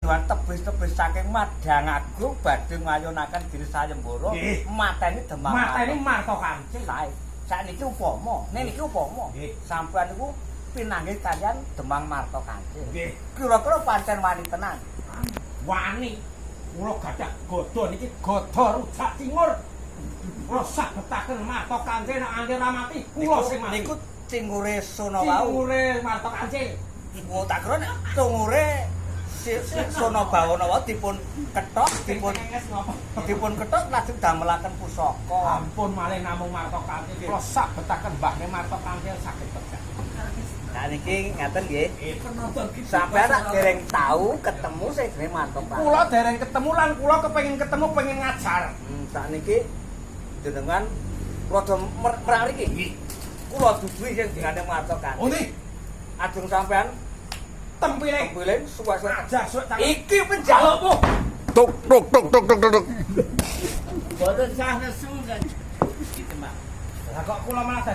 Tuan tebis-tebis saking Madang Agung badhe ngayonaken diri sayembara mateni Demang. Mateni Marto Kancil. Sae. Sakniki upama, nek niki upama sampean niku pinanggih kalian Demang Marto Kancil. Kira-kira pancen wani tenan? Wani. Kula gadah gada niki, gada rujak cingur. Kula sabetaken Marto Kancil, nek anti ora mati, kula sing mati. Niku cingure sono wau. Cingure Marto Kancil. Oh, tak kira nek cungure si Sono Bawana wau dipun kethok, dipun Cengenges ngopo? dipun kethok lajeng damelaken pusaka. Ampun malih namung Marto Kancil. Kula sabetaken mbahne Marto Kancil saged pejah. Nah, niki ngaten nggih. Penonton gitu. Sampeyan tak dereng tahu ketemu sing jenenge Marto Kancil. Kula dereng ketemu lan kula kepengin ketemu, pengen ngajar. Sakniki jenengan rada merak mriki. Kula duduhi sing jenenge Marto Kancil. Oh, ndi? Ajeng sampean Tempile. Tempiling suwe-suwe. Ajar suwek tangan. Iki penjalukmu. Tuk tuk tuk tuk tuk tuk. Boten sah nesu kan. Gitu, Mak. Lah, kok kula malah dadi